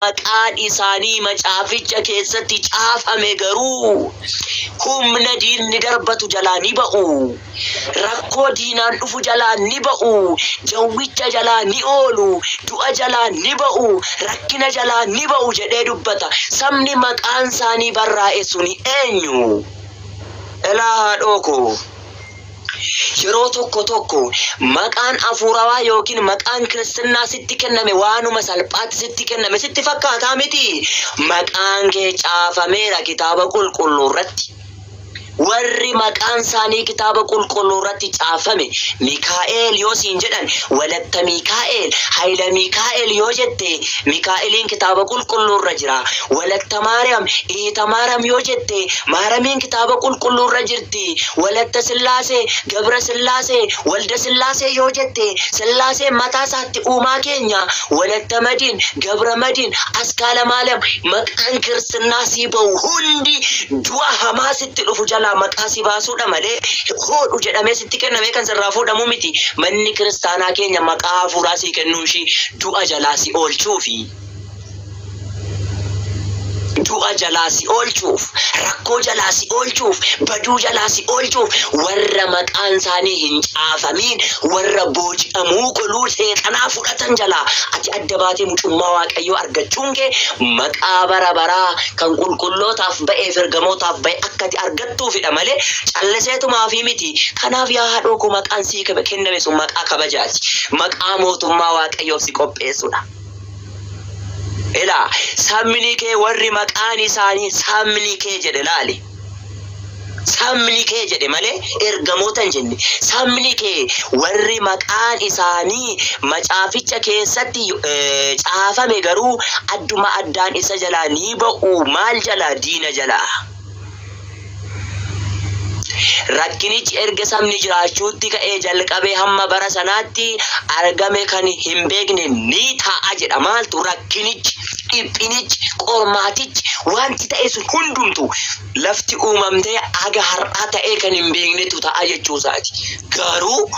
Maqaan isaanii macaaficha keessatti caafame garuu humna diinni darbatu jalaa ni ba'u. Rakkoo diinaan dhufu jalaa ni ba'u. Jawwicha jalaa ni oolu. Du'a jalaa ni ba'u. Rakkina jalaa ni ba'u jedhee dubbata. Sabni maqaan isaanii barraa'e suni eenyu? Elaa haadhoo koo. Yeroo tokko tokko maqaan afuurawaa yookiin maqaan kiristinnaa sitti kenname waanuma salphaatti sitti kenname sitti fakkaataa miti. Maqaan kee caafameera kitaaba qulqulluu irratti. Warri maqaan isaanii kitaaba qulqulluu irratti caafame Mikaa'el yoo siin jedhan, Walatta Mikaa'el, Hayila Mikaa'el yoo jette, Mikaa'eliin kitaaba qulqulluu irra jira. Walatta Maariyaam, Iita Maariyaam yoo jette, Maaramiin kitaaba qulqulluu irra jirti. Walatta Sillaasee, Gabra Sillaasee, Walda Sillaasee yoo jette, Sillaaseen mataa isaatti uumaa keenya. Walatta Madiin, Gabra Madiin, Askaala Maariyaam, maqaan kiristinnaa sii ba'u hundi du'a hamaa sitti dhufu jalaa maqaa si baasuudha malee hodhu jedhamee sitti kennamee kan sirraa fuudhamu miti. Manni kiristaanaa keenya maqaa hafuuraa sii kennuu ishii du'a jalaa si oolchuufi. Du'a jalaa si oolchuuf, rakkoo jalaa si oolchuuf, baduu jalaa si oolchuuf, warra maqaan isaanii hin caafamiin, warra booji'amuu goluu seexanaa fudhatan jalaa ati adda baatee mucummaa Waaqayyoo argachuun kee maqaa bara baraa kan qulqullootaaf ba'eef ergamootaaf ba'e akka ati argattuufidha malee calliseetumaafii miti. Kanaaf yaa haadhoo koo, maqaan sii kenname sun maqaa kabajaati. Maqaa mootummaa Waaqayyoof si qopheessudha. Ilaa, sabni kee warri maqaan isaanii, sabni kee jedhe laali. Sabni kee jedhe malee ergamoota hin jenne. Sabni kee warri maqaan isaanii macaaficha keessatti caafame garuu adduma addaan isa jalaa ni ba'u. Maal jalaa? Diina jalaa. Rakkinichi erga sabni jiraachuutti ka'ee jalqabee hamma bara sanaatti argame kan hin beekne ni ta'a jedha. Maaltu? Rakkinichi, dhiphinichi, qormaatichi, wanti ta'e sun hundumtu lafti uumamtee aga har'aa ta'ee kan hin beeknetu ta'a jechuu isaati. Garuu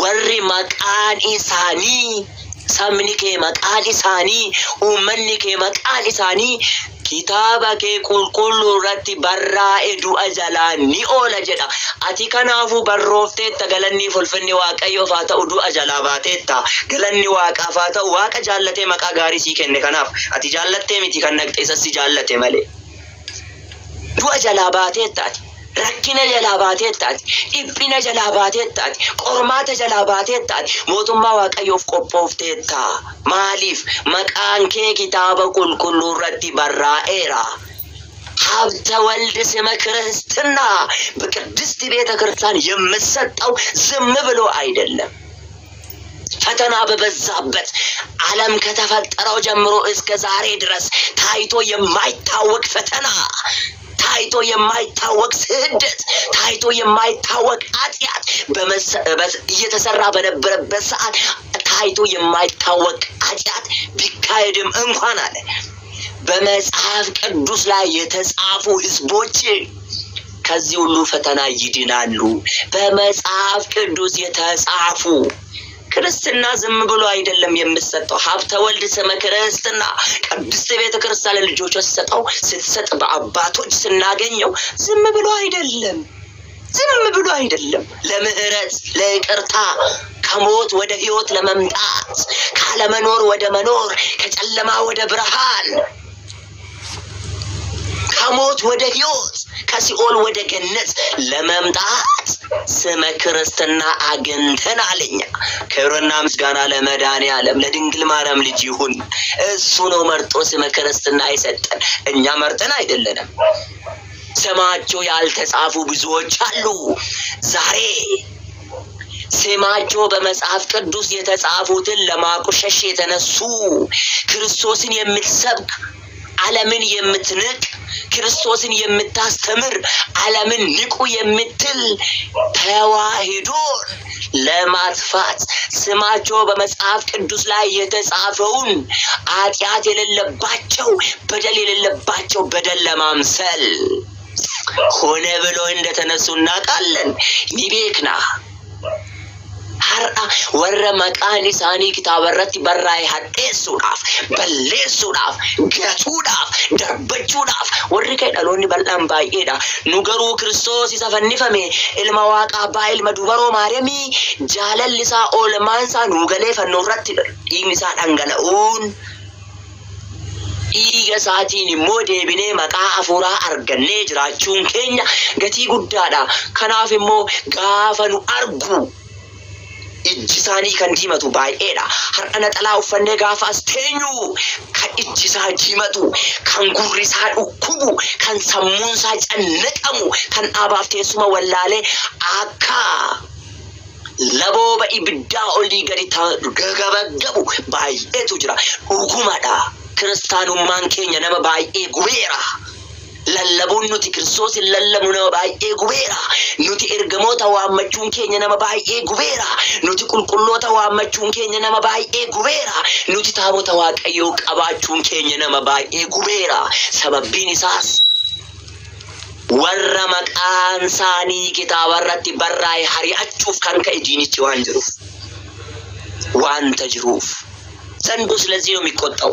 warri maqaan isaanii, sabni kee maqaan isaanii, uummanni kee maqaan isaanii kitaaba kee qulqulluu irratti barraa'e du'a jalaa ni oola jedha. Ati kanaafuu barroofteetta, galanni ulfinni Waaqayyoof haa ta'u, du'a jalaa baateetta. Galanni Waaqaaf haa ta'u, Waaqa jaallatee maqaa gaarii sii kenne kanaaf. Ati jaallattee miti kan naqxe, isas si jaallate malee. Du'a jalaa baateetta ati. Rakkina jalaa baateetta ati. Dhiphina jalaa baateetta ati. Qormaata jalaa baateetta ati. Mootummaa Waaqayyoof qophoofteetta. Maaliif? Maqaan kee kitaaba qulqulluu irratti barraa'eera. ሀብተ ወልድ ስመ ክርስትና በቅድስት ቤተ ክርስቲያን የምሰጠው ዝም ብሎ አይደለም። ፈተና በበዛበት ዓለም ከተፈጠረው ጀምሮ እስከ ዛሬ ድረስ ታይቶ የማይታወቅ ፈተና፣ ታይቶ የማይታወቅ ስደት፣ ታይቶ የማይታወቅ ኃጢአት እየተሰራ በነበረበት ሰዓት ታይቶ የማይታወቅ ኃጢአት ቢካሄድም እንኳን አለ፣ በመጽሐፍ ቅዱስ ላይ የተጻፉ ሕዝቦች ከዚህ ሁሉ ፈተና ይድናሉ። በመጽሐፍ ቅዱስ የተጻፉ። ክርስትና ዝም ብሎ አይደለም የምሰጠው። ሀብተ ወልድ ስመ ክርስትና ቅድስት ቤተ ክርስቲያን ለልጆቿ ስትሰጠው፣ ስትሰጥ በአባቶች ስናገኘው ዝም ብሎ አይደለም። ዝም ብሎ አይደለም። ለምህረት፣ ለይቅርታ፣ ከሞት ወደ ህይወት ለመምጣት፣ ካለመኖር ወደ መኖር፣ ከጨለማ ወደ ብርሃን፣ ከሞት ወደ ህይወት፣ ከሲኦል ወደ ገነት ለመምጣት ስመ ክርስትና አግኝተናል እኛ። ክብርና ምስጋና ለመድኃኔዓለም ለድንግል ማርያም ልጅ ይሁን። እሱ ነው መርጦ ስመ ክርስትና የሰጠን፣ እኛ መርጠን አይደለንም። ስማቸው ያልተጻፉ ብዙዎች አሉ። ዛሬ ስማቸው በመጽሐፍ ቅዱስ የተጻፉትን ለማቆሸሽ የተነሱ፣ ክርስቶስን የምትሰብክ ዓለምን የምትንቅ፣ ክርስቶስን የምታስተምር ዓለምን ንቁ የምትል ተዋሕዶን ለማጥፋት ስማቸው በመጽሐፍ ቅዱስ ላይ የተጻፈውን ኃጢአት የሌለባቸው፣ በደል የሌለባቸው በደል ለማምሰል ሆነ ብሎ እንደተነሱ እናውቃለን። ኒቤክና Har'a warra maqaan isaanii kitaaba irratti barraa'e hadheessuudhaaf, balleessuudhaaf, gatuudhaaf, darbachuudhaaf warri ka'e dhaloonni bal'aan baay'eedha. Nu garuu Kiristoos isa fannifame ilma Waaqaa abbaa ilma dubaroo Maariyaamii jaalalli isaa oolmaan isaa nuu galee fannoo irratti dhiigni isaa dhangala'uun dhiiga isaatiin immoo deebinee maqaa hafuuraa argannee jiraachuun keenya gatii guddaadha. Kanaaf immoo gaafa nu argu ijji isaanii kan diimatu baay'eedha. Har'a naxalaa uffannee gaafa as teenyu kan ijji isaa diimatu, kan gurri isaa dhukkubu, kan sammuun isaa cannaqamu, kan dhaabaaf teessuma wallaalee akka labooba ibiddaa olii gadi gagabagabu baay'eetu jira. Dhugumadha. Kiristaanummaan keenya nama baay'ee gubeera. Lallabuun nuti Kiristoosin lallabnu nama baay'ee gubeera. Nuti ergamoota waammachuun keenya nama baay'ee gubeera. Nuti qulqulloota waammachuun keenya nama baay'ee gubeera. Nuti taabota Waaqayyoo qabaachuun keenya nama baay'ee gubeera. Sababbiin isaas warra maqaan isaanii kitaaba irratti barraa'e hari'achuuf kan ka'e diinichi waan jiruuf waanta jiruuf ዘንዶ ስለዚህ ነው የሚቆጣው።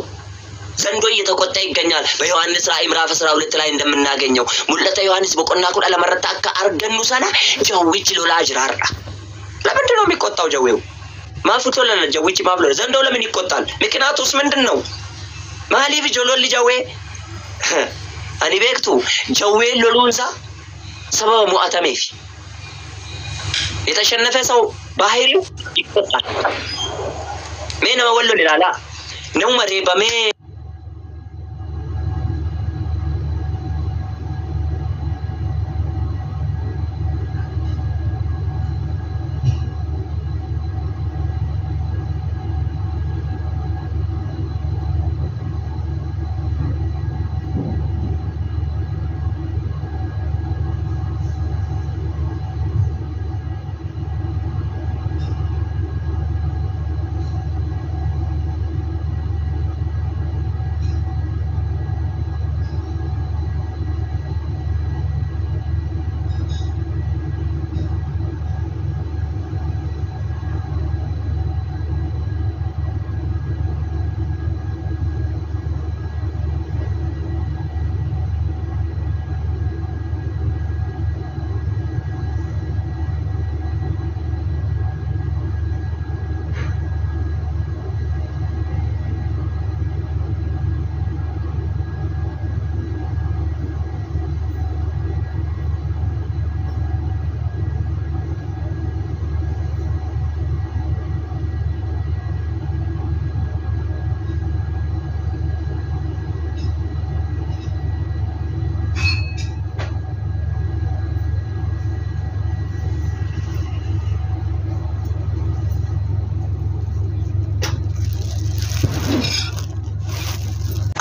ዘንዶ እየተቆጣ ይገኛል። በዮሐንስ ራእይ ምዕራፍ 12 ላይ እንደምናገኘው mul'ata Yohaannis boqonnaa 12 irratti akka argannu sana jawwichi lolaa jira har'a። ለምንድን ነው የሚቆጣው ጀዌው? Maaf lola jawwichi maaf lola? ዘንዶ ለምን ይቆጣል? ምክንያቱስ ምንድን ነው? Maaliif lolli jawwee? Ani beektu jawween loluunsaa sababa mo'atameef የተሸነፈ ሰው ባህሪው ይቆጣል። Mee nama wal lole ilaalaa. Namuma reebamee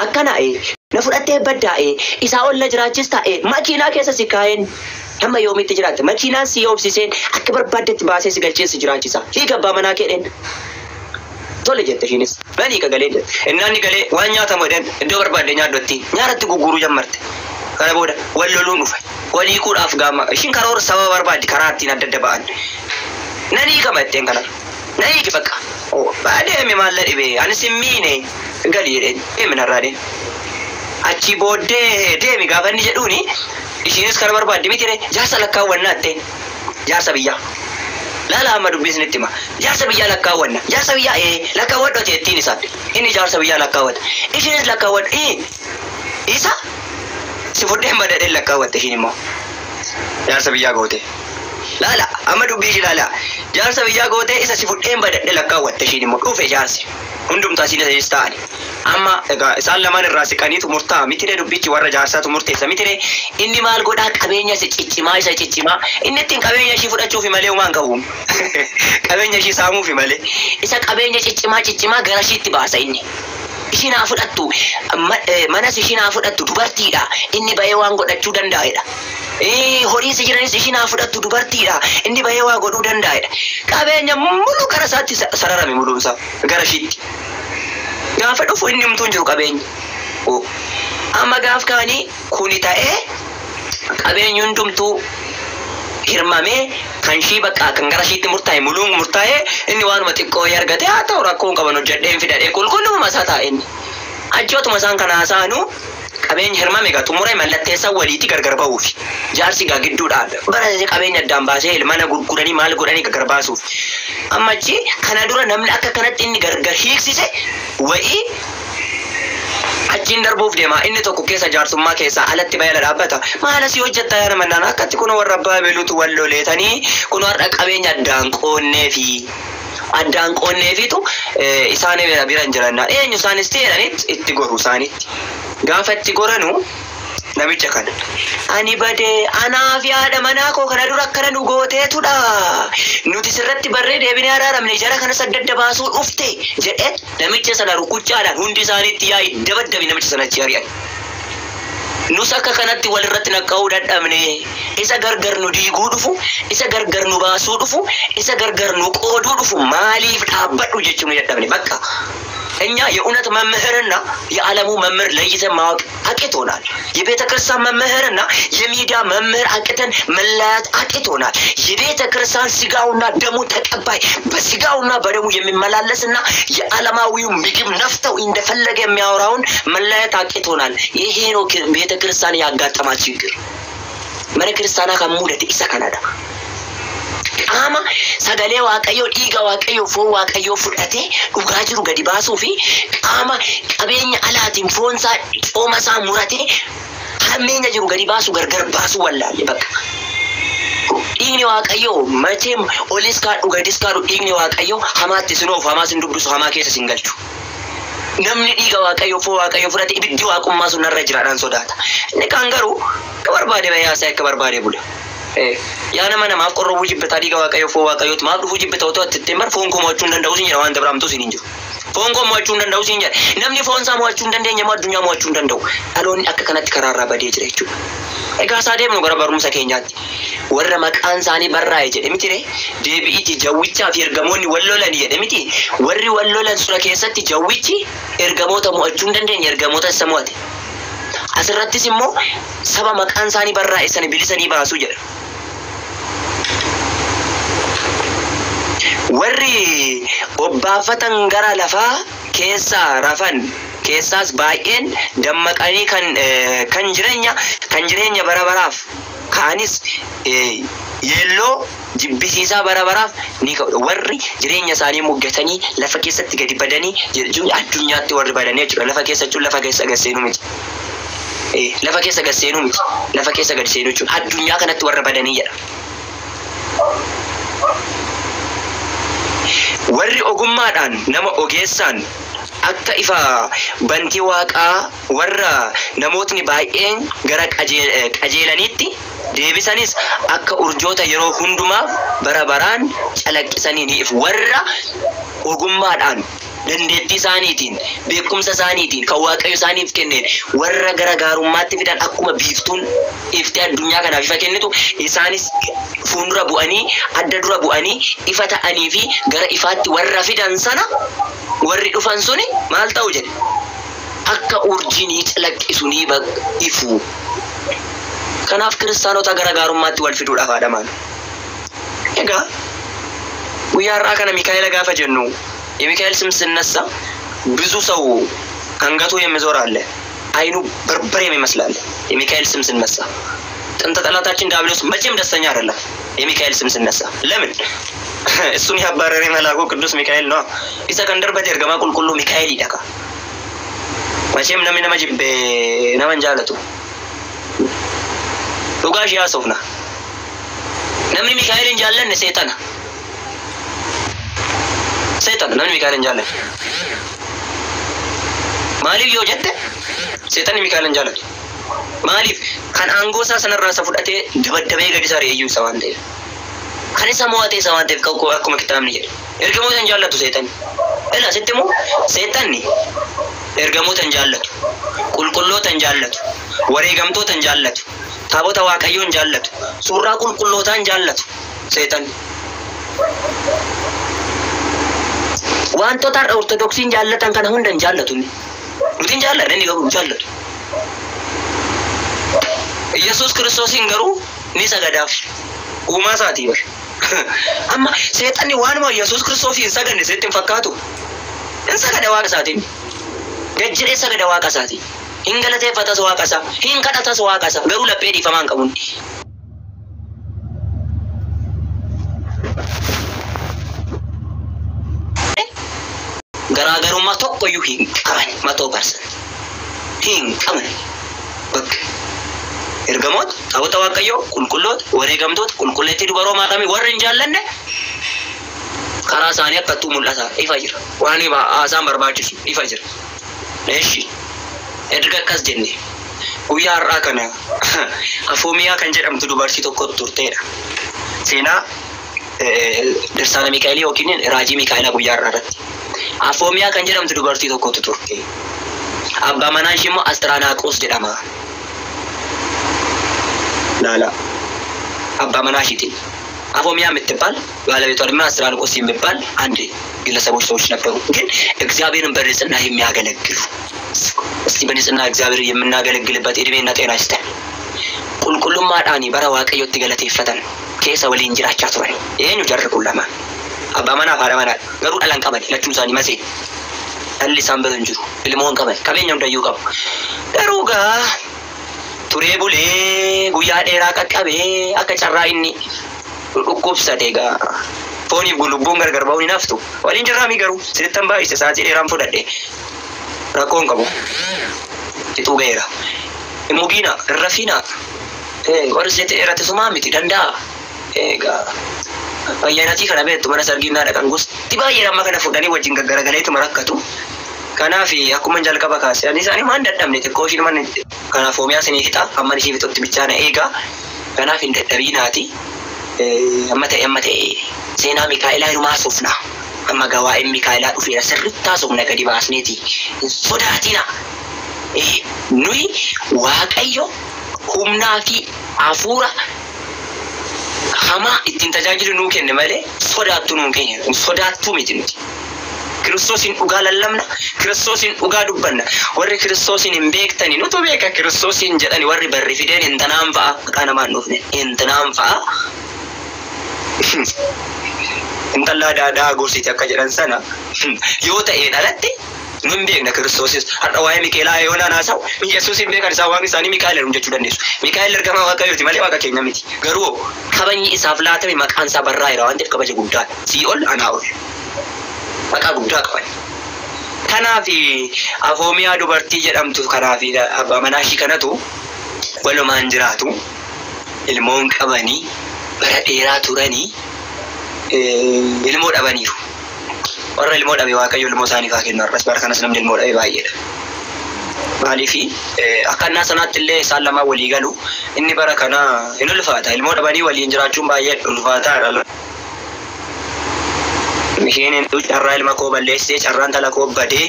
akkanaa'e na fudhattee baddaa'e isaa ol na jiraachis taa'e makiinaa keessa si kaa'een hamma yoomitti jiraatte makiinaan si oobsiseen akka barbaaddetti baasee si galchee si jiraachisa. Hiika abbaa manaa keedheen tole jette ishiinis nan hiika galee jette. Innaan ni galee waan nyaatamu jedheen iddoo barbaadde nyaaddotti nyaaratti gurguruu jammartte. Kana booda wal loluun dhufe wal hiikuudhaaf gaama ishiin karoora sababa barbaaddi karaa ittiin adda adda ba'an. Nan hiikama jetteen kana nan hiiki bakka. Baadheemi maalla dhibee anis hin miine gali jedheen deemi narraa deemi. Achi booddee deemi gaafa inni jedhuuni ishiinis kana barbaadde miti ree jaarsa lakkaawwannaa jetteen jaarsa biyyaa. Laala amma dubbisnitti hima jaarsa biyyaa lakkaawwanna jaarsa biyyaa lakkaawwadhu jettiin isaan inni jaarsa biyyaa lakkaawwata ishiinis lakkaawwadhu isa si fudheen badadheen lakkaawwatte ishiin immoo jaarsa biyyaa goote. Laala amma dubbii ishii laala jaarsa biyyaa gootee isa si fudheen badadhee lakkaawwatte ishiin immoo dhufe jaarsi hundumtaa isiin isa ta'ani. Amma egaa isaan lamaan irraa siqaniitu murtaa'a mitire dubbichi warra jaarsaatu murteessa mitire inni maal godhaa qabeenya isa ciccimaa isa ciccimaa inni ittiin qabeenya ishii fudhachuufi malee homaa hin qabu. Qabeenya ishii saamuufi malee isa qabeenya ciccimaa ciccimaa gara ishiitti baasa inni. Ishiin haa fudhattu manas ishiin haa fudhattu dubartiidha inni bahee waan godhachuu danda'edha. Horii si jiranis ishiin haa fudhattu dubartiidha inni bahee waa godhuu danda'edha. Qabeenya muluu gara isaatti sararame muluunsaa gara ishiitti. Gaafa dhufu inni humtuu hin jiru qabeenyi. Amma gaaf kaanii kuni ta'ee qabeenyi hundumtuu hirmamee Kan shii bakka kan gara shiitti murtaa'e muluun murtaa'e inni waanuma xiqqoo argate haa ta'u rakkoon qaban hojjedheen fidadhee qulqulluma isaa taa'e inni. Achootuma isaan kana haasa'anu qabeenya hirmame egaa xumuree mallatteessan waliitti gargar ba'uufi. Jaarsi egaa gidduudhaan bara qabeenya addaan baasee mana gurguranii maal godhanii gargar baasuuf. Amma achi kana dura namni akka kanatti inni gargar hiiksise wa'ii achiin darbuuf deema. Inni tokko keessa jaarsummaa keessaa alatti bayala dhaabbata. Maal asii hojjetta yaa nama naan akkatti kun warra abbaa beeluutu wal loleetanii kun har'a qabeenya addaan qoonneefi. Addaan qoonneefitu isaan bira hin jiran. Eenyu isaanis ta'edhanitti itti goru isaanitti. Gaafa itti goranu namicha kana. Ani badee anaa fi haadha manaa koo kana dura akkana nu gooteetudha. Nuti sirratti barree deebinee araaramne jara kana adda baasuu dhufte jedhee namicha sana rukuchaadhaan hundi isaaniitti yaa'i dabaddabi namicha sanatti ari'an. Nus akka kanatti walirratti naqqa'uu dadhabne isa gargar nu diiguu dhufu, isa gargar nu baasuu dhufu, isa gargar nu qooduu dhufu maaliif dhaabbadhu jechuu nu dadhabne bakka. እኛ የእውነት መምህርና የዓለሙ መምህር ለይተን ማወቅ አቅቶናል። የቤተ ክርስቲያን መምህርና የሚዲያ መምህር አቅተን መለያት አቅቶናል። የቤተ ክርስቲያን ስጋውና ደሙ ተቀባይ በስጋውና በደሙ የሚመላለስና የዓለማዊው ምግብ ነፍተው እንደፈለገ የሚያወራውን መለያየት አቅቶናል። ይሄ ነው ቤተ ክርስቲያን ያጋጠማት ችግር። መነ ክርስቲያና ከሙደት isa kanadha. Qaama sagalee Waaqayyoo, dhiiga Waaqayyoo, foon Waaqayyoo fudhatee dhugaa jiru gadi baasuu fi qaama qabeenya alaatiin foon isaa cooma isaa muratee hammeenya jiru gadi baasu gargar baasuu wallaalle bakka. Dhiigni Waaqayyoo macheem olis kaadhu gadis kaadhu dhiigni Waaqayyoo hamaatti sin oofu, hamaa sin dubbisu, hamaa keessa sin galchu. Namni dhiiga Waaqayyoo foon Waaqayyoo fudhate ibiddi waaqummaa sun narra jiraadhaan sodaata. Inni kaan garuu akka barbaade bayaasaa akka barbaade bula. Yaa nama namaaf qorrobuu jibbataa dhiiga Waaqayyoo foon Waaqayyooti maaf dhufuu jibbata otoo ati ittiin bar foon koo mo'achuu hin danda'u siin jedha waan dabramtuu siin hin jiru. Foon koo mo'achuu hin danda'u siin jedha. Namni foon isaa mo'achuu hin dandeenye immoo addunyaa mo'achuu hin danda'u. Dhaloonni akka kanatti karaarraa badee jira jechuudha. Egaa isaa deemnu gara barumsa keenyaatti. Warra maqaan isaanii barraa'e jedhe miti ree deebi'iiti jawwichaa fi ergamoonni wal lolan jedhe miti. Warri wal lolan sura keessatti jawwichi ergamoota mo'achuu hin dandeenye ergamoota isa mo'ate. Asirrattis immoo saba maqaan isaanii barraa'e sana bilisanii baasuu jedha. Warri obbaafatan gara lafaa keessaa rafan keessaas baay'een dammaqanii kan jireenya bara baraaf kaanis yeelloo jibbisiisaa bara baraaf ni ka'u. Warri jireenya isaanii moggatanii lafa keessatti gadi badanii jechuun addunyaatti warri badanii jechuudha. Lafa keessa jechuun lafa keessa gad seenuu miti. Lafa keessa gad seenuu miti. Lafa keessa gad seenuu jechuun addunyaa kanatti warra badanii jedha. Warri ogummaadhaan nama ogeessaan akka ifa bantii waaqaa warra namootni baay'een gara qajeelaniitti deebisanis akka urjoota yeroo hundumaaf bara baraan calaqqisanii ni ifu. Warra ogummaadhaan dandeettii isaaniitiin beekumsa isaaniitiin kan Waaqayyo isaaniif kenneen warra gara gaarummaatti fidan akkuma biiftuun iftee addunyaa kanaaf ifa kennitu isaanis fuuldura bu'anii adda dura bu'anii ifa ta'anii fi gara ifaatti warra fidan sana warri dhufan suni maal ta'u jedhe akka urjii ni calaqqisu ni ifu. Kanaaf kiristaanota gara gaarummaatti wal fiduudhaaf haadhamaan. Egaa guyyaa har'aa kana Mikaa'ela gaafa jennu የሚካኤል ስም ስነሳ ብዙ ሰው አንገቱ የሚዞር አለ፣ አይኑ በርበሬ የሚመስላል። የሚካኤል ስም ስነሳ ጥንተ ጠላታችን ዲያብሎስ መቼም ደስተኛ አይደለም። የሚካኤል ስም ስነሳ ለምን? እሱን ያባረረ መልአኩ ቅዱስ ሚካኤል ነው። isa kan darbate ergamaa qulqulluu Mikaa'elidha ka. መቼም namni nama jibbe nama hin jaalatu. Dhugaa ishee haasofna. Namni Mikaa'el hin jaallanne seexana. Seexana namni Mikaa'el hin jaallanne. Maaliif yoo jette seexanni Mikaa'el hin jaallatu. Maaliif kan aangoo isaa sanarraa isa fudhatee dabaddabee gadi isaa reeyyuu isa waan ta'eef. Kan isa mo'ate isa waan ta'eef akkuma kitaabni jedhe. Ergamoota hin jaallatu seexanni. Ila sitti immoo seexanni ergamoota hin jaallatu. Qulqulloota hin jaallatu. Wareegamtoota hin jaallatu. Taabota Waaqayyoo hin jaallatu. Suuraa qulqullootaa hin jaallatu seexanni. Wantoota har'a Ortodoksiin jaallatan kana hunda hin jaallatu inni. Nuti hin jaallanne inni garuu hin jaallatu. Yesuus Kiristoosiin garuu ni sagadaaf. Uumaa isaatii bar. Amma seexanni waanuma Yesuus Kiristoos hin saganne sitti hin fakkaatu. Hin sagada waaqa isaatiin. Gad jedhee sagada waaqa isaatiin. Hin galateeffatas waaqa isaa. Hin kadhatas waaqa isaa. Garuu laphee dhiifamaa hin qabu. Garaagarummaa tokkoyyuu hin qaban 100%. Hin qaban. Bakka. Ergamoota, taabota Waaqayyoo, qulqulloota, wareegamtoota, qulqulleettii dubaroo Maariyaamii warri hin jaallanne karaa isaanii akkattuu mul'ata ifa jira. Waan haasaan barbaachisu ifa jira. Eeshi erga akkas jenne guyyaa har'aa kana Afoomiyaa kan jedhamtu dubartii tokko turteedha. Seenaa Dirsaana Mikaa'elii yookiin Raajii Mikaa'elaa guyyaa har'aa irratti. Afoomiyaa kan jedhamtu dubartii tokkotu turte. Abbaa manaa ishee immoo Astiraanaaqoos jedhama. Laala. Abbaa manaa ishiitiin. አፎሚያ የምትባል ባለቤቷ ደግሞ አስትራንቆስ የሚባል አንድ ግለሰቦች ሰዎች ነበሩ። ግን እግዚአብሔርን በንጽህና የሚያገለግሉ እስቲ በንጽህና እግዚአብሔር የምናገለግልበት እድሜና ጤና ይስጠን። Qulqullummaadhaan bara Waaqayyotti galateeffatan keessa waliin jiraachaa turan. Eenyu jarri kun lama? Abbaa manaa fi haadha manaa garuu dhala hin qaban lachuun isaanii masee. Dhalli isaan bira hin jiru. Ilmoo hin qaban. Qabeenya hundayyuu qabu. Garuu gaa turee bulee guyyaa dheeraa qaqqabee akka carraa inni dhukkubsate egaa fooniif lubbuun gargar ba'uun hin haftu. Waliin jirraamii garuu sirrittan baay'ise sa'aatii dheeraan fudhadhe rakkoo hin qabu. Fixuu ga'eera. Mugiina hin rafiina. Warri sitti dheerate sumaa miti danda'a. Egaa ayyaanatii kana beektu mana sarginnaa dhaqan gosti baay'een amma kana fudhanii wajjin gaggaragaleetuma rakkatu. Kanaaf akkuma jalqaba kaase ani isaanii maan dadhabne xiqqoo ishiin mana kanaaf oomiyaa isinii fixa amma ishii fixutti bichaana eegaa kanaaf hin dadhabiinaati. Amma ta'e amma ta'e seenaa Mikaa'elaa hirumaa haasofna. Amma gaa waa'een Mikaa'elaa dhufeera sirriitti haasofna gadi baasneeti. Hin sodaatina. Nuyi Waaqayyo humnaa fi hafuura hamaa ittiin tajaajilu nuu kenne malee sodaattuu nuu kenne sodaattuu miti nuti. Kiristoosin dhugaa lallabna, Kiristoosin dhugaa dubbanna. Warri Kiristoosin hin beektani nutu beeka Kiristoosin jedhani warri barri fideen intanaan fa'a maqaa namaan dhufne intanaan fa'a. Intallaa daadaa gorsiti akka jedhan sana yoo ta'een alatti nu hin beekna Kiristoosis. Har'a waa'ee Mikaa'elaa yoo naan haasa'u Yesuus hin beekan isaan waaqni isaanii Mikaa'el jedhamu jechuu dandeessu. Mikaa'el ergamaa Waaqayyooti malee waaqa keenya miti. Garuu kabajni isaaf laatame maqaan isaa barraa'eera waan ta'eef kabaja guddaa sii ol anaa ol. Maqaa guddaa qaban. Kanaaf Afoomiyaa dubartii jedhamtu kanaaf abbaa manaa ishii kanatu walumaan jiraatu ilmoon qabanii bara dheeraa turanii ilmoo dhabaniiru. Warra ilmoo dhabe Waaqayyo ilmoo isaaniif haa kennu har'as bara kanas namni ilmoo dhabe baay'eedha. Maaliif akka annaa sanaatti illee isaan lamaan walii galu inni bara kana hin ulfaata ilmoo dhabanii waliin jiraachuun baay'ee ulfaataadha. Isheen carraa ilma koo balleessitee carraan tala koo badee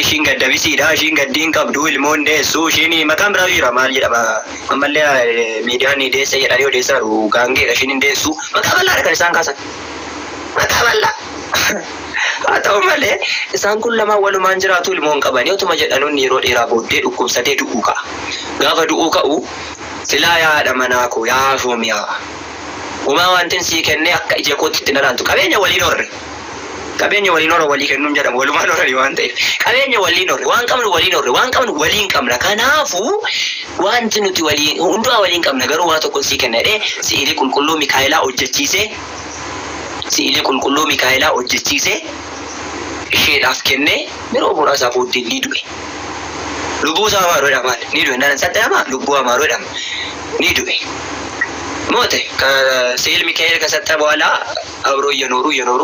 ishiin gaddabisiidha ishiin gaddiin qabdu ilmoon deessu ishiin maqaan biraa jira maal jedhama ammallee miidiyaan ni deessa jedhanii odeessaa jiru gaangeedha ishiin hin deessu maqaa bal'aadha kan isaan kaasan maqaa bal'aa. Haa ta'u malee isaan kun lamaan walumaan jiraatu ilmoon qabanii otuma jedhanuun yeroo dheeraa booddee dhukkubsatee du'uu ka'a. Gaafa du'uu ka'u silaa yaada manaa koo yaa Afoomiyaa Uumaa wantin sii kennee akka ija kootti itti nalaantu qabeenya waliin horre. Qabeenya waliin horre walii kennuun jedhamu walumaan horrani waan ta'eef. Qabeenya waliin horre waan qabnu waliin horre waan qabnu waliin qabna. Kanaafuu wanti nuti waliin hundumaa waliin qabna garuu waa tokko sii kenna jedhee si'ilii qulqulluu Mikaa'elaa hojjechiisee si'ilii qulqulluu Mikaa'elaa hojjechiisee isheedhaaf kennee yeroo muraasaa booddee ni du'e. Lubbuu isaa amaaruu jedhama ni du'e. Naan isaatti jedhama lubbuu amaaruu jedhama ni du'e. ሞተ። ስዕል ሚካኤል ከሰጠ በኋላ አብሮ እየኖሩ እየኖሩ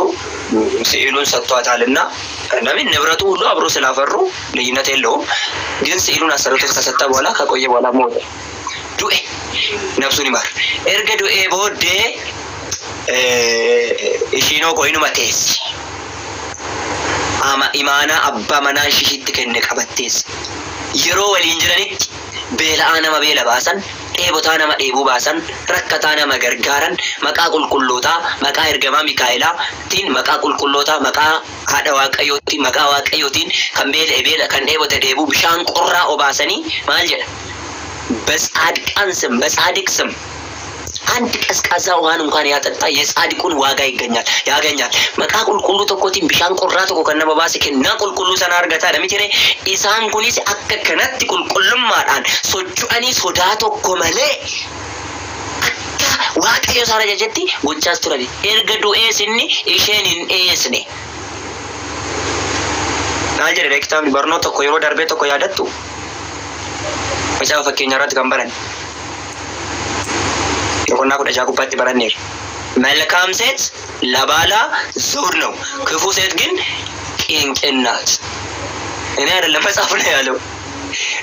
ስዕሉን ሰጥቷታልና ለምን ንብረቱ ሁሉ አብሮ ስላፈሩ ልዩነት የለውም። ግን ስዕሉን አሰርቶ ከሰጠ በኋላ ከቆየ በኋላ ሞተ። du'e ነፍሱን ይማር። Erga du'ee booddee ishiinoo qoyinuma teessi. Ama imaanaa abbaa manaa ishiitti kenne qabatteessi. Yeroo waliin jiranitti beela'aa nama beela baasan, dheebotaa nama dheebuu baasan, rakkataa nama gargaaran, maqaa qulqullootaa, maqaa ergamaa Mikaa'elaatiin, maqaa qulqullootaa, maqaa haadha Waaqayyootiin, maqaa Waaqayyootiin kan beela'e beela, kan dheebote dheebuu bishaan qorraa obaasanii maal jedha? በጻድቃን ስም በጻድቅ ስም አንድ ቀዝቃዛ ውሃን እንኳን ያጠጣ የጻድቁን ዋጋ ይገኛል ያገኛል። Maqaa qulqulluu tokkootiin bishaan qorraa tokko kan nama baase kennaa qulqulluu sana argataadha miti ree? Isaan kunis akka kanatti qulqullummaadhaan socho'anii sodaa tokko malee akka Waaqayyo isaan ajajetti gochaas turani. Erga du'ees inni isheen hin dhiyeessine. Maal jedhe kitaabni barnoota tokko yeroo darbee tokko yaadattu? Macaafa fakkeenya irratti kan baran. Boqonnaa 16 gubbaatti baranneerra. መልካም ሴት ለባሏ ዘውድ ነው፣ ክፉ ሴት ግን ቂንጥር ናት። እኔ አይደለም፣ መጽሐፍ ነው ያለው።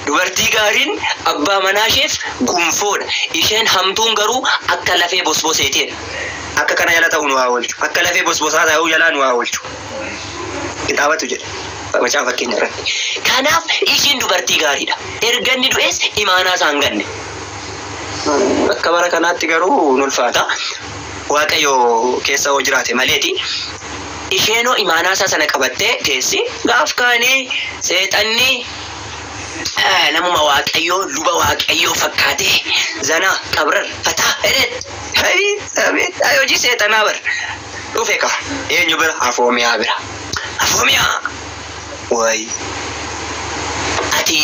Dubartii gaariin abbaa manaa isheef gonfoodha. Isheen hamtuun garuu akka lafee bosboseetiidha. Akka kana jala ta'u nu haa oolchu. Akka lafee bosbosaa ta'uu jalaa nu haa oolchu. Kitaabatu jedha. Macaafa fakkeenya irratti. Kanaaf ishiin dubartii gaariidha. Erga inni du'es imaanaa isaa hin ganne. Akka bara kanaatti garuu nu ulfaata. Waaqayyo keessa hoo jiraate maleeti. Isheenoo imaanaa isaa sana qabattee teessi. Gaaf kaanii seexanni namuma Waaqayyoo, luba Waaqayyoo fakkaatee zanaa qabrar fataa jedhee hojii seexanaa bar dhufe ka eenyu bira? Afoomiyaa bira. Afoomiyaa wayi, ati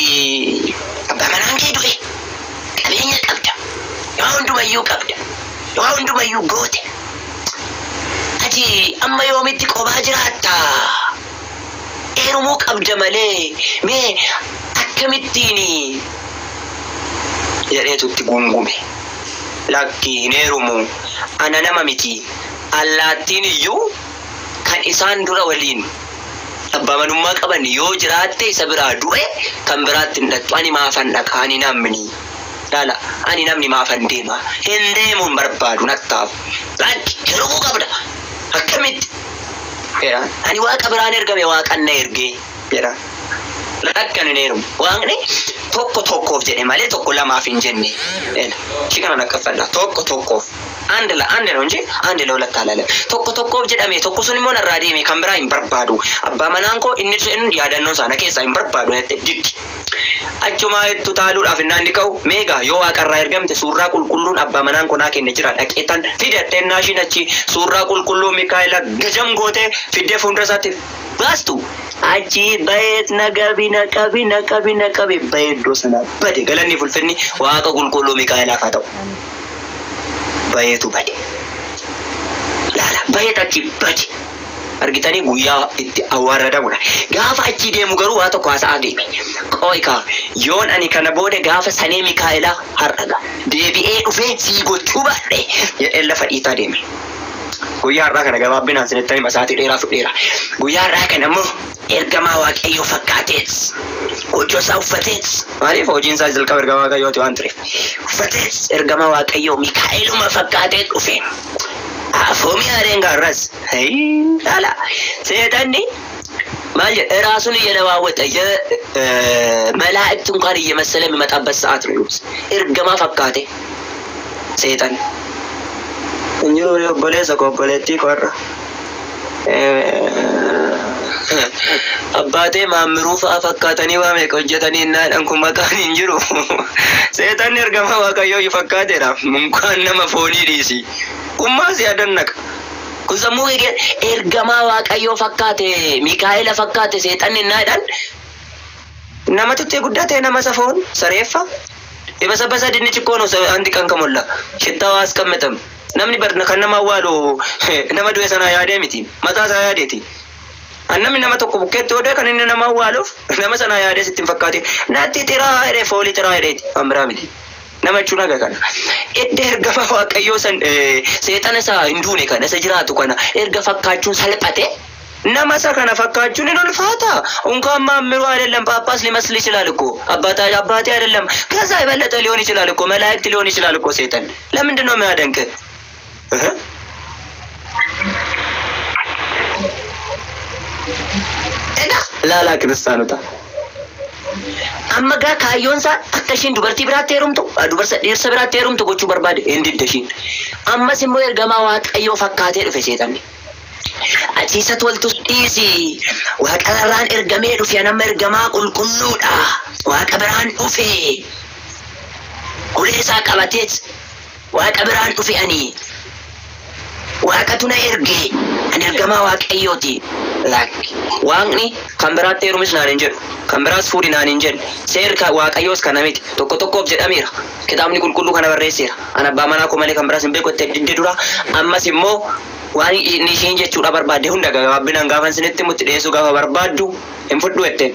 abbaa manaan kee du'e, qabeenya qabda, waa hundumayyuu qabda, waa hundumayyuu goote, ati amma yoomitti qobaa jiraatta? Heerumuu qabda malee mee akkamittiin jedheetu itti gungume. Lakki, hin heerumu, ana nama miti, allaattiin iyyuu kan isaan dura waliin abbaa manummaa qaban yoo jiraatte isa biraa du'e kan biraatti hin dhattu, ani maafan dhaqa? Ani namni laala, ani namni maafan deema? Hin deemu, hin barbaadu nattaaf. Lakki, heerumuu qabda, akkamitti jedha. Ani Waaqa biraan ergame, Waaqan na ergee jedha. Lakki, ani hin heerumu, Waaqni tokko tokkoof jedhe malee tokko lamaaf hin jenne. Ishii kana lakkaffadha, tokko tokkoof, አንድ ለአንድ ነው እንጂ አንድ ለሁለት አላለም። Tokko tokkoof jedhame, tokko sun immoo narraa deeme, kan biraa hin barbaadu. Abbaa manaan koo inni inni yaadannoo sana keessaa hin barbaadu jettee diddi. Achumaa itti utaaluudhaaf innaan ka'u, meegaa yoo Waaqarraa ergamte suuraa qulqulluun abbaa manaan koo naa kenne jira, dhaqeetan fidattee naashiin achi suuraa qulqulluu Mikaa'ela gajam gootee fiddee fuuldura isaatti baastu. Achi bayeet nagabi naqabi naqabi naqabi bayee iddoo sanaa bade. Galanni fulfinni Waaqa qulqulluu Mikaa'elaaf haa ta'u. Bayeetu bade. Laala, bayeet achi bade. Argitanii, guyyaa itti awwaaradamudha. Gaafa achi deemu garuu waa tokko haasa'aa deeme. Qooyi kaa, yoon ani kana booda gaafa sanee Mikaa'elaa har'aga deebi'ee dhufee sii gochuu baadhe jedhee lafa dhiitaa deeme. Guyyaa har'aa kana gabaabbinaan sinitti hima, sa'aatii dheeraa fudheera. Guyyaa har'aa kana immoo ergamaa Waaqayyoo fakkaateet gochoo isaa uffateet, maaliif hojiin isaa jalqaba ergamaa Waaqayyooti waan tureef, uffateet ergamaa Waaqayyoo Mikaa'eluma fakkaateet dhufe. Afoomii aadeen gaarras laala, seexanni maal jedhe? ራሱን እየለዋወጠ መላእክት እንኳን እየመሰለ የሚመጣበት ሰዓት ነው። Ergamaa fakkaate seexanni. Hin jiru, obboleessa koo, obboleettii koo, har'a. Abbaatee maammiruu fa'a fakkaatanii waa meeqa hojjetanii innaadhaan kun maqaan hin jiru. Seexanni ergamaa Waaqayyoo fakkaateedha. Munkaan nama foonii dhiisi. Kummaa si adannaqa. Kun sammuu kee ergamaa Waaqayyoo fakkaate, Mikaa'ela fakkaate seexanni innaadhaan nama tuttee guddaa ta'e, nama safoon sareeffa. የበሰበሰ ድንች እኮ ነው። አንድ ቀን ከሞላ ሽታው አያስቀምጥም። Namni bar kan nama awwaalu nama du'e sana yaadee miti, mataa isaa yaadeeti. Namni nama tokko bukkeetti yoo du'e kan inni nama awwaaluuf nama sana yaadee sitti hin fakkaatin. Natti xiraa jedhee, foolii xiraa jedheeti, waan biraa miti. Nama jechuun haga kana. Edda ergama Waaqayyoo san seexana isaa hin duune kana, isa jiraatu kana erga fakkaachuun salphate, nama isa kana fakkaachuun hin ulfaata። እንኳን ማምሩ አይደለም ጳጳስ ሊመስል ይችላል እኮ፣ አባታ አባቴ አይደለም፣ ከዛ የበለጠ ሊሆን ይችላል እኮ፣ መላእክት ሊሆን ይችላል እኮ ሴጠን። ለምንድን ነው የሚያደንቅ? እህ? Egaa laalaa kiristaanota. Amma gaa kaayyoon isaa akka isheen dubartii biraatti heerumtu, dubarsa dhiirsa biraatti heerumtu gochuu barbaade, hin didde ishiin. Ammas immoo ergamaa Waaqayyoo fakkaatee dhufe seexanni. Achiisa toltus dhiisi. Waaqa irraan ergamee dhufe, nama ergamaa qulqulluudha. Waaqa biraan dhufe. Ulee isaa qabateet Waaqa biraan dhufe ani. Waaqatu na erge. Ani ergamaa Waaqayyooti. Lakki. Waaqni kan biraatti heerumis naan hin jedhu. Kan biraas fuudhi naan hin jedhu. Seerri Waaqayyoos kana miti. Tokko tokkoof jedhameera. Kitaabni qulqulluu kana barreesseera. Ani abbaa manaa koo malee kan biraas hin beeku jettee didde dura. Ammas immoo waan inni ishiin jechuudha barbaadde hunda gabaabbinaan gaafa isinitti himutti dhiyeessuu gaafa barbaaddu hin fudhu jetteen.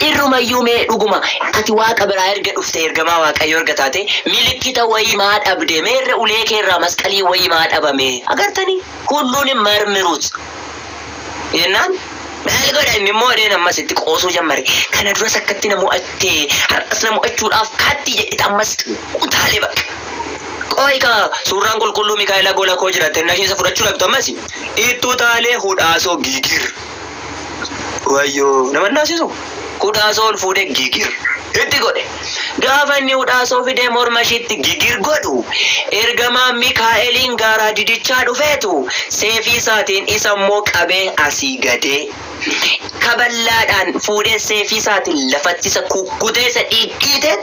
Irrumayyuu mee dhuguma ati waaqa biraa erga dhufte ergamaa Waaqayyoo erga taate milikkita wayii maa dhabde meerre ulee keerraa masqalii wayii maa dhabame agartanii hulluun hin marmiruut jennaan maal godha inni immoo dheen ammas itti qoosuu jammare kana duras akkatti na mo'atte har'as na mo'achuudhaaf kaatti jedhite ammas utaalee bakka. Qoy ka suuraan qulqulluu Mikaa'elaa gola koo jira tenna ishee isa fudhachuu dhabdu ammas itti utaalee hudhaasoo gigir. Wayyoo nama naasisu hudhaasoo ol fuudhee gigir itti godhe. Gaafa inni hudhaasoo fidee morma ishiitti gigir godhu ergamaan Mikaa'eliin gaaraa didichaa dhufeetu seefii isaatiin isa immoo qabee asii gadee kaballaadhaan fuudhee seefii isaatiin lafatti isa kukkutee isa dhiidhiite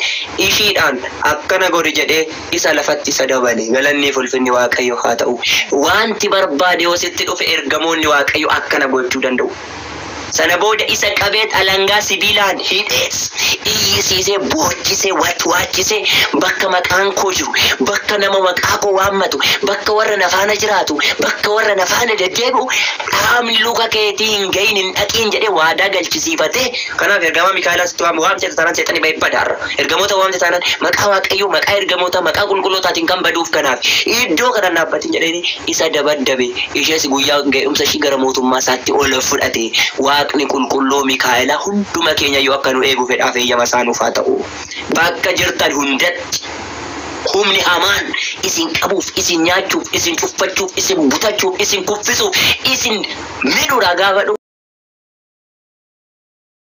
ishiidhaan akkana godhi jedhee isa lafatti isa dabale. Galanni fi ulfinni Waaqayyo haa ta'u. Wanti barbaade yoo sitti dhufe ergamoonni Waaqayyo akkana gochuu danda'u. Sana booda isa qabee alangaa sibiilaan hidhees iyyisiisee boochisee watwaachisee bakka maqaan koo jiru bakka nama maqaa koo waammatu bakka warra na faana jiraatu bakka warra na faana deddeebi'u dhaamni luka keetii hin gahin hin dhaqiin jedhee waadaa galchisiifatee kanaaf ergamaa Mikaa'elaas itti waamu waamte taanaan seexanni ba'ee badaarra ergamoota waamte taanaan maqaa Waaqayyoo maqaa ergamoota maqaa qulqullootaatiin kan baduuf kanaaf iddoo kana dhaabbatin jedhee isa dabaddabe ishees guyyaa ga'umsa ishii gara mootummaa isaatti ol fudhate. Waaqni qulqulluu Mikaa'elaa hunduma keenya yoo akka nu eegu fedhaaf eeyyama isaa nuuf haa ta'u. Bakka jirtan hundatti humni hamaan isin qabuuf, isin nyaachuuf, isin cuffachuuf, isin butachuuf, isin kuffisuuf, isin miidhuudhaa gaafa dhufu.